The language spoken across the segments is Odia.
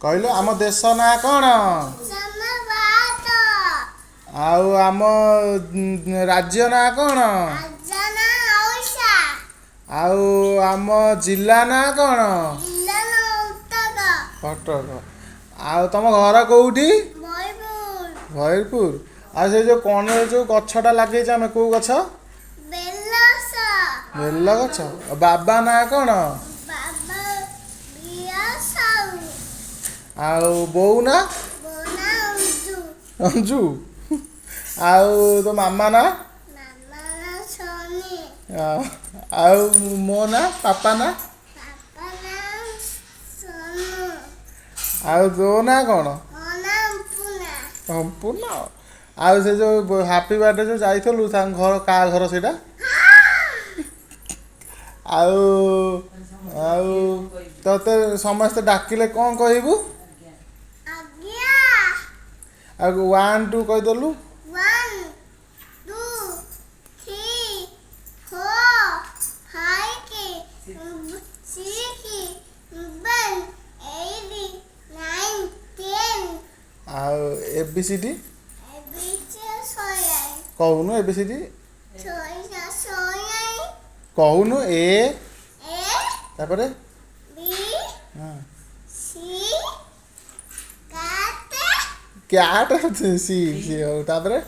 କହିଲୁ, ଆମ ଦେଶ ନାଁ କ'ଣ? ଆଉ ଆମ ରାଜ୍ୟ ନାଁ କ'ଣ? ଆଉ ଆମ ଜିଲ୍ଲା ନାଁ କ'ଣ? କଟକ। ଆଉ ତମ ଘର କେଉଁଠି? ଭୈରପୁର। ଆଉ ସେ ଯେଉଁ କଣରେ ଯେଉଁ ଗଛଟା ଲାଗିଛି, ଆମେ କେଉଁ ଗଛ? ବେଲ ଗଛ। ବାବା ନାଁ କ'ଣ? ଆଉ ବୋଉ ନା? ଅଞ୍ଜୁ। ଆଉ ତୋ ମାମା ନା? ଆଉ ମୋ ନା, ପାପା ନା? ଆଉ ତୋ ନାଁ କ'ଣ? ସମ୍ପୂର୍ଣ୍ଣ। ଆଉ ସେ ଯେଉଁ ହାପି ବାର୍ଥଡେ ଯେଉଁ ଯାଇଥିଲୁ, ତାଙ୍କ ଘର କାହା ଘର ସେଇଟା? ଆଉ ଆଉ ତତେ ସମସ୍ତେ ଡାକିଲେ କ'ଣ କହିବୁ? ଆଉ 1 2 କହିଦେଲୁ। 1 2 3 4 5 6 7 8 9 10। ଆଉ ଏ ବି ସି ଡି କହୁନୁ, ଏ ବି ସି ଡି କହୁନୁ। ଏ, ତାପରେ? ହଁ, କ୍ୟାଟ୍, ସି ସି। ହଉ, ତାପରେ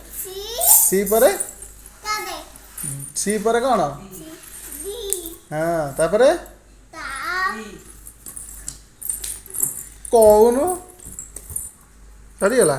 ସି ପରେ? ସି ପରେ କ'ଣ? ହଁ, ତାପରେ କହୁନୁ। ସରିଗଲା।